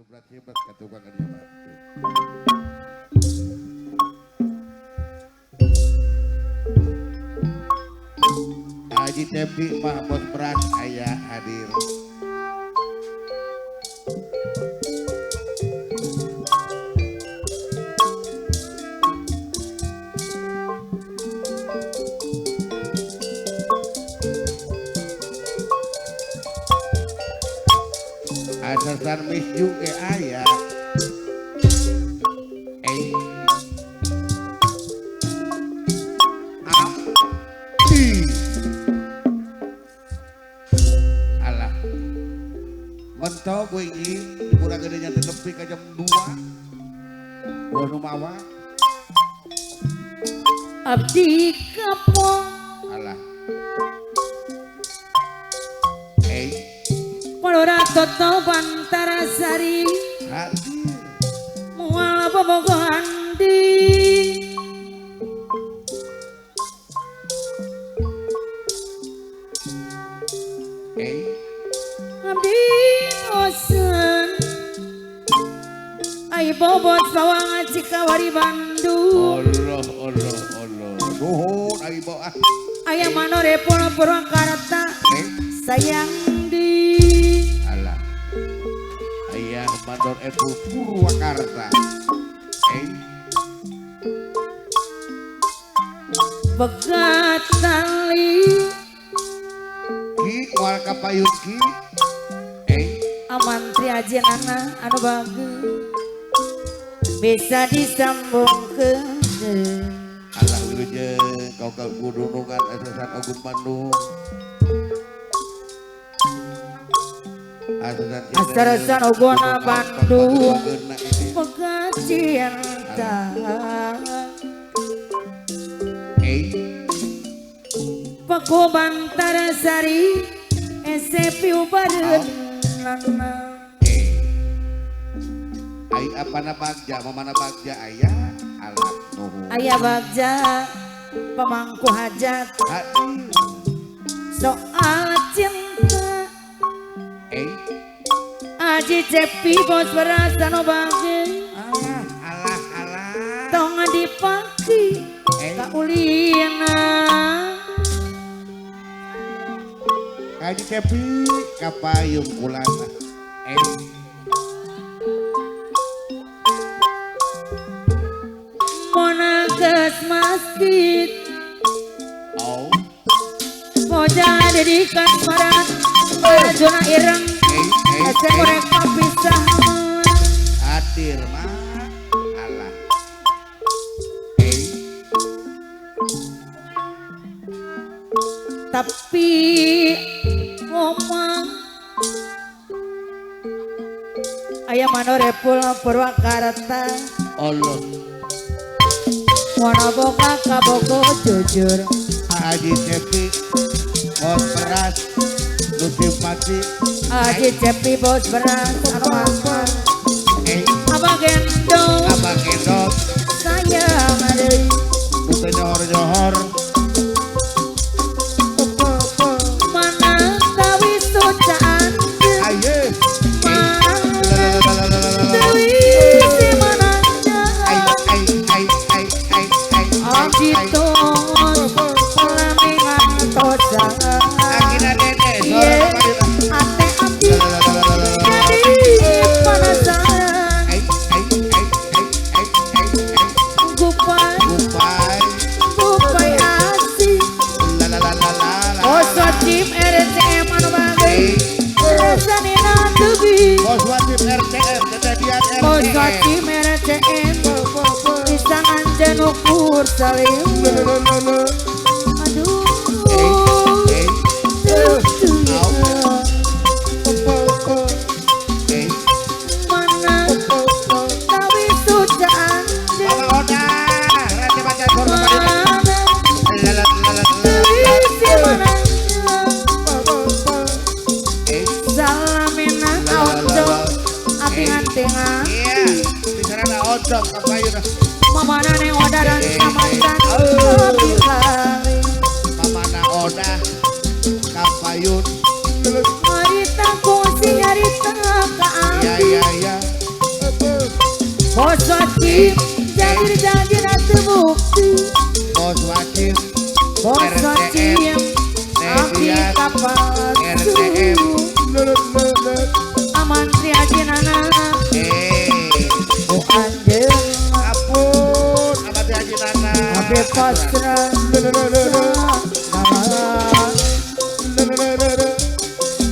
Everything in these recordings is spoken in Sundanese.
Subrat-subrat ka tukang ka dieu mah. Haji Cepi mah bos beras aya hadir. Asasan misju ke aya. Alah. Mentok gue ini kurang gedenya tepi ke jam 2. Gua nu mawa. Abdi kapong. Alah. Palora toto Bantarasari hadir. Mual bobogohan di abdi bosen ai bobot bawang Cikawari Bandung. Allah Allah Allah nuhun ai bawa aya manore polo Purwakarta sayang di alah ayah mandor Ebu Purwakarta begat tali ki moal kapayun ki amantri ajenana anu bagus bisa disambungkeun. Alah wilujeng kau ka gunungan asasan Ogun Bandung. Asasan Ogun Bandung pegat cinta Paku Bantarasari SCP ubareunana. Ai apana bagja mamana bagja aya alat nuhun. Aya bagja pemangku hajat soal cinta. Aji Cepi bos beras anu bage. Alah alah alah tong dipaki kaulina. Aji Cepi kapayung kulana. Monages masjid. Oh. Moja dedikan maran Arjuna ireng. Ese korek papisah. Hadir mah alah. Tapi ngomong aya manore pulang Purwakarta. Allah. Wonoboka kabogo jujur. Haji Cepi bos beras Lusi pati. Haji Cepi bos beras anu apa? Abang gendong. Abang gendong. Sayang deui. Teu nyohor-nyohor. Mana tawis sucaan. Aye. Mana tawis mananya. Ai ai ai ai ai ai. Gitu. Akina dede sore ate abdi jadi penasaran. Ai ai ai ai ai ai ai. Gupai gupai gupai asih. La la la la la. Bos wajib RCM anu bage. Rasanina tebi. Bos wajib RCM kejadian RCM. Bos wajib RCM bisa anjen ukur salim. Aduh. Mana tawi sucaan. Mama Oda, rete baca sorga mana tawi mana. Salamina oncom ating-atingan. Iya, bicarana oncom kapayun. Mama nane Oda dan samacan. Mama na Oda kapayun. Harita kungsi harita ka abdi. Ya ya ya. Bos wajib janji-janji terbukti. Bos wajib Bos wajib abdi kapal RTM aman triajinana oh anjeun ampun aman triajinana abdi pasrah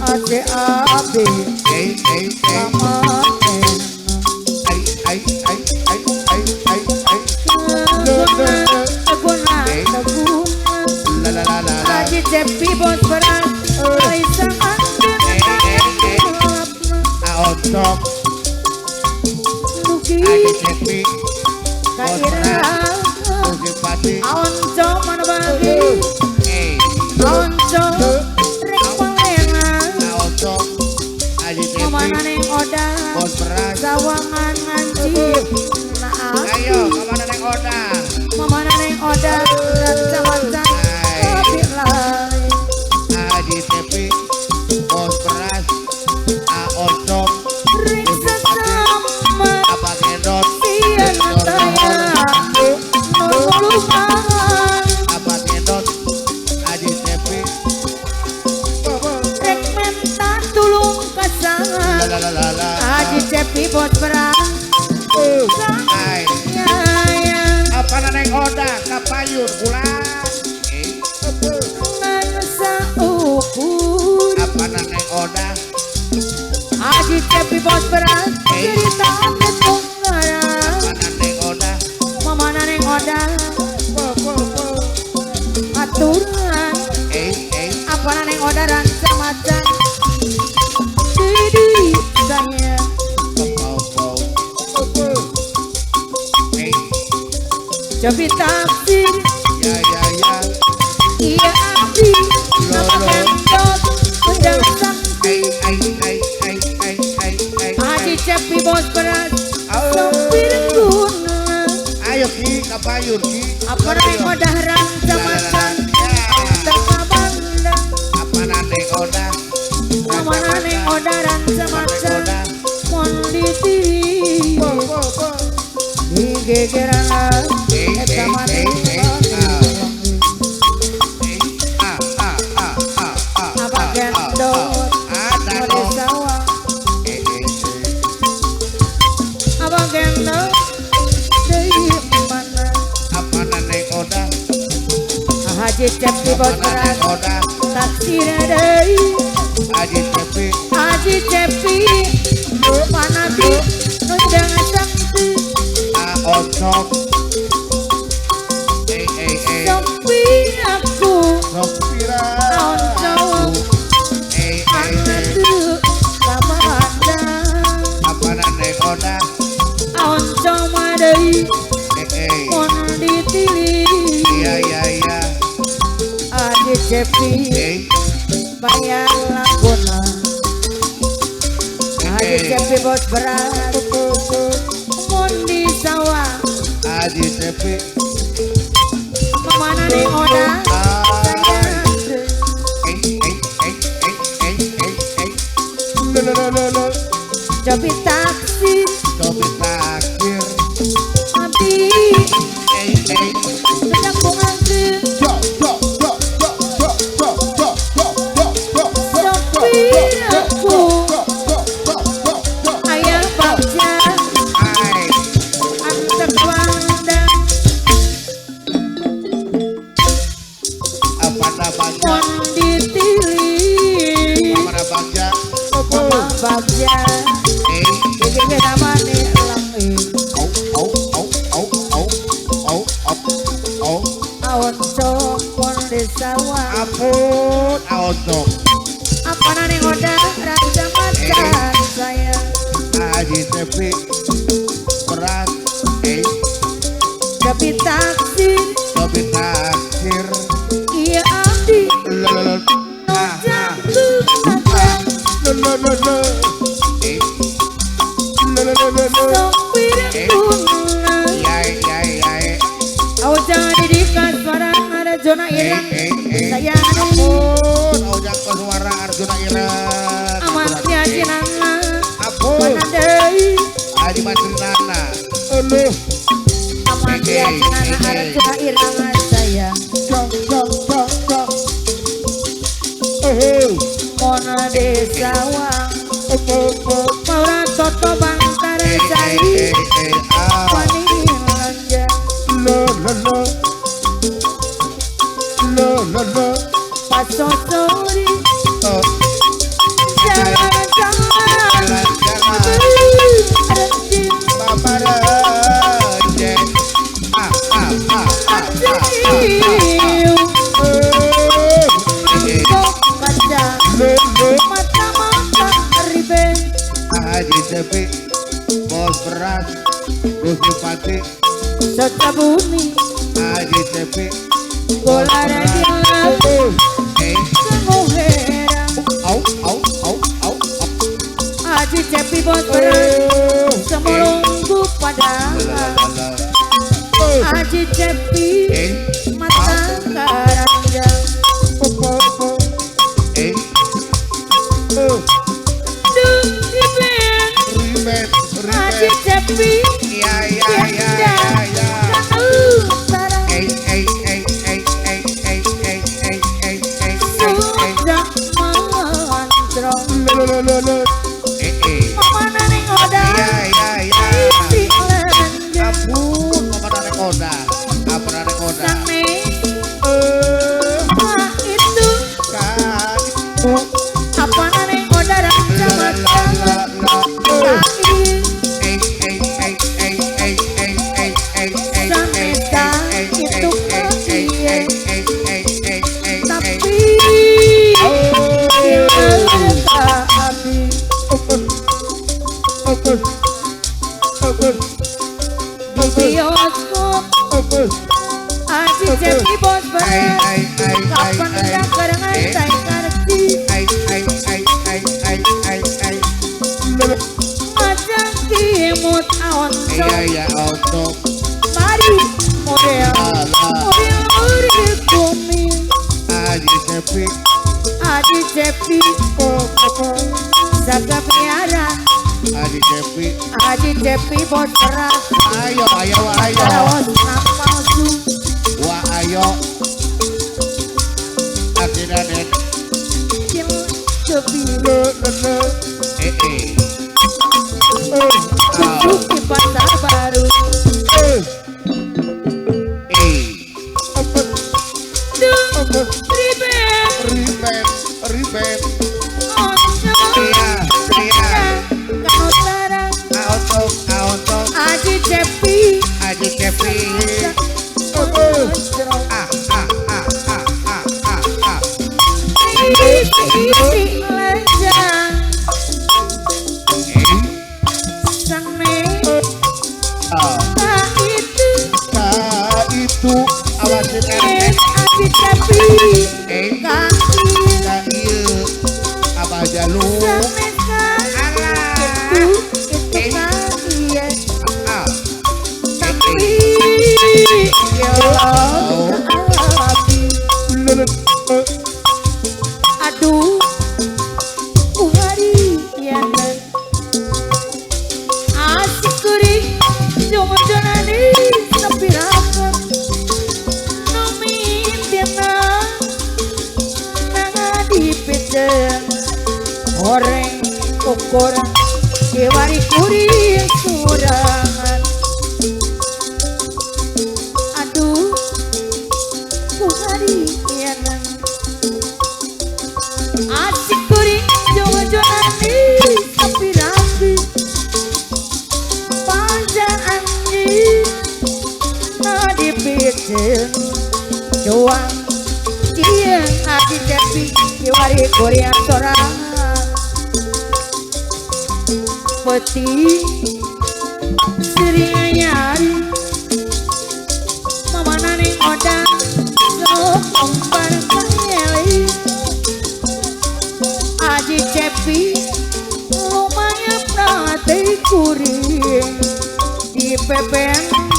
Ade abdi ai ai ai ai ai ai guna la la la la Haji Cepi bos beras Aisyah Aoncok Luki Haji Cepi bos beras Luki Pati Aoncok mana bagi Aoncok Rek palena Aoncok Haji Cepi Mana neng oda bos beras Sawangan ngancip nah ayo mana neng oda mana neng oda rancang-rancang kopi lai Haji Cepi bos beras Aoncok riksa sama apa gendot siang taya nuruluman apa gendot Haji Cepi rek menta tulung kasangan la la la la Haji Cepi bos beras ai apa neng oda kapayun ulang ngan saukur apa neng oda Haji Cepi bos beras cerita tetunggaran apa neng oda mamana neng oda aturan apa neng oda rancang macan jadi saya Cepi taksir ya ya ya iya abdi nama kendot pedang sakti ai ai ai ai ai ai Haji Cepi bos beras sopir guna ayo ki kapayun ki apa neng odah rancang macan teka bandang apa neng oda mana neng odah rancang macan mon ditiri di gegeran eta mane apa gendot mone sawah apa gendot deui mana apa neng oda Haji Cepi bos beras taksir deui Haji Cepi Haji Cepi mana di nu jangan sakti Aoncok Sopi aku sopira Aoncok anatu kabandang apa neng oda Aoncok madei mon ditili iya iya iya Haji Cepi bayar laguna Haji Cepi bos beras mon di sawah Haji Cepi mana neng oda Cepi taksir Cepi taksir abdi sedang bungangkeun jo jo jo jo jo jo jo jo jo jo sopir aku ayah bagja antek wandang mon ditili Mama bagja Mama bagja gege namane langi au au au au au au au Aoncok mon di sawah ampun aoncok apa neng oda rancang macan saya Haji Cepi beras Cepi taksir Cepi taksir iya abdi lo sopir guna Aujang didikan suara Arjuna Irang sayang ampun Aujang suara Arjuna Irang aman triajinana ampun mana deui Haji Matrinana Aman dia cenana arca irama saya. Mona desa wang Maura toto bantar cari Wani lanjang Pasosori Jalan-jalan Haji Cepi bos beras Rusi Pati Serta bumi Haji Cepi bola radial Semuhera au au au au Haji Cepi bos beras Semulunggu padang Haji Cepi mata karanjang Haji Cepi ya ya ya ya sudah mantrong mama neng oda isi lenjang ampun mama neng oda apa neng oda same itu apa neng oda rancang Haji Cepi bos beras kapan dah karangan tai karti macam kimut aontong mari model model urip bumi Haji Cepi Haji Cepi jaga piara Haji Cepi Haji Cepi bos beras ayo ayo ayo wah ayo akhirnya dek cil cepi di pasar baru ribet ribet ribet iya iya aontong aontong Haji Cepi Haji Cepi ah ah ah ah ah ah ah isi lenjang sane tak itu awasin Haji Cepi ka ieu abah jalu itu ka ieu tapi aduh uhari ya asik kuring jomo-jonani tapi rapat numitina nanga dipiteng horeng ukur kiwari kuring surangan aduh uhari ya asik kuring jomo-jonani tapi rapi panjang anjing dipicen cuang cieng Haji Cepi kiwari korea sorangan peti sering nyari mama nane oda sok umpar kanyeli Haji Cepi lumayan prate kuring di PPNB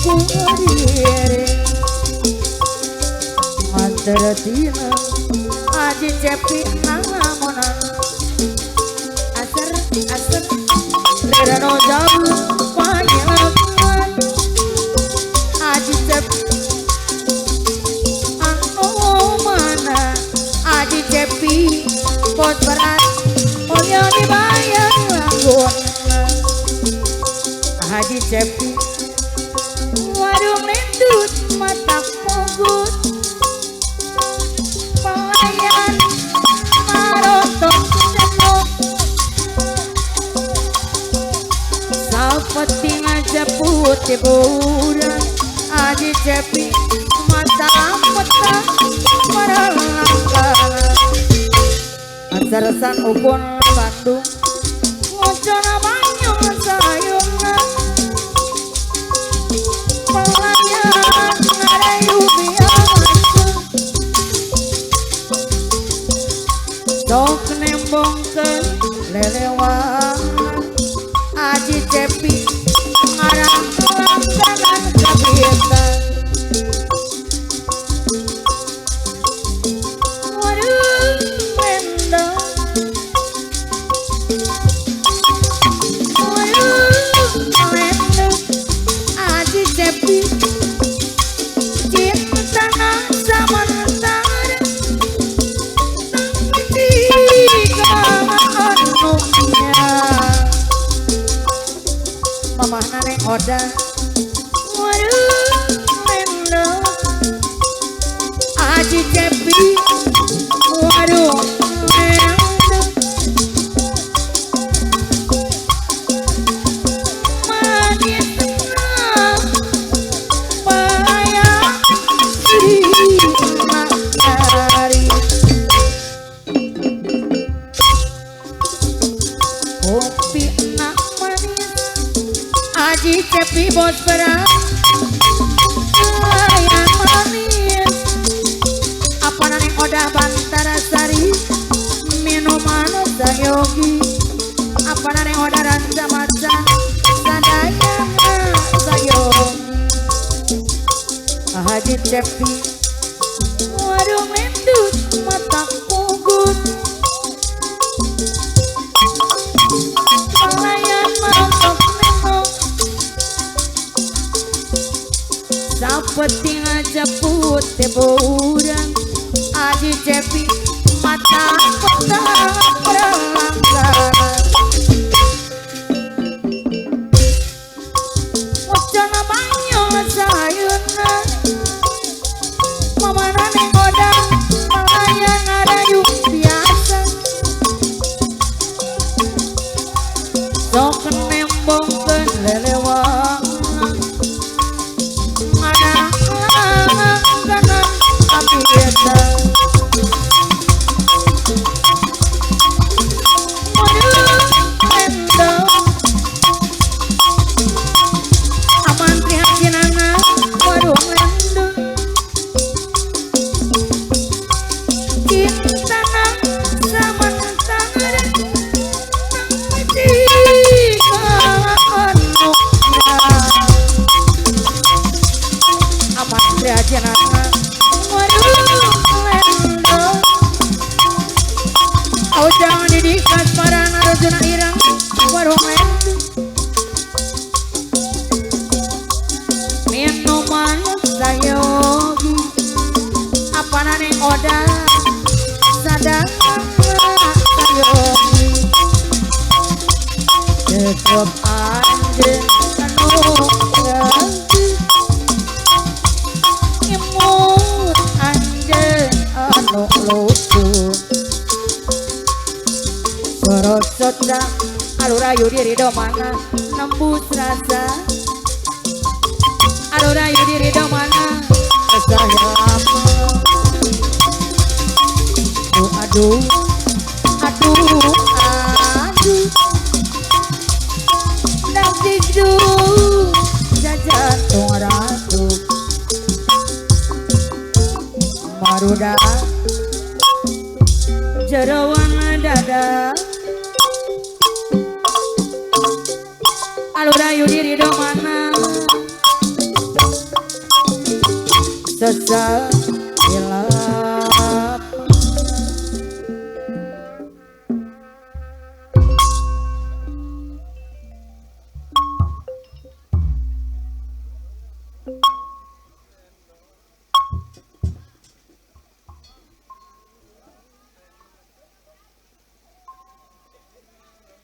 kuring mantratina Haji Cepi nalamonan aser aser lerano jauh. Haji Cepi warung lendut mata pugut pelayan marotok senok sapeti ngajeput hiburan Haji Cepi mata peta merelangkan asaresan upun Bandung ngocona banyu sayungna pelayan ngarayu biasa sok nembongkeun lelewang Haji Cepi ngarang langganan kabieta warung lendang warung lendang Haji Cepi cinta samentara tapi anumnya mamah neng oda warung lendang Haji Cepi warung lendang manis tenang payah dimakari kopi enak manis Haji Cepi bos berang pelayan manis apa neng oda Bantarasari minuman sayogi apa neng oda ranca macan sadayana sayogi Haji Cepi warung lendut mata pugut pelayan matok nengok sapeti ngajeput hiburan Haji Cepi mata peta perlangganan wacana banyu sayuna mamana neng oda pelayan ngarayu biasa sok nembongkeun lelewang ngarang langganan kabieta warung lendang aman prihatinana warung lendang cintana samentara tapi anukna aman prihatinana warung lendang ujang didikan parana rojona irang warung lendang minuman sayogi apa neng oda sadayana sayogi cukup anjeun anu leutik imut anjeun anu lucu sorosotna alurayu diri domana nembus rasa alurayu diri domana resah lama aduh aduh aduh dangdikduk jajan tong ratu maruda jerawan dada alurayu diri domana sesal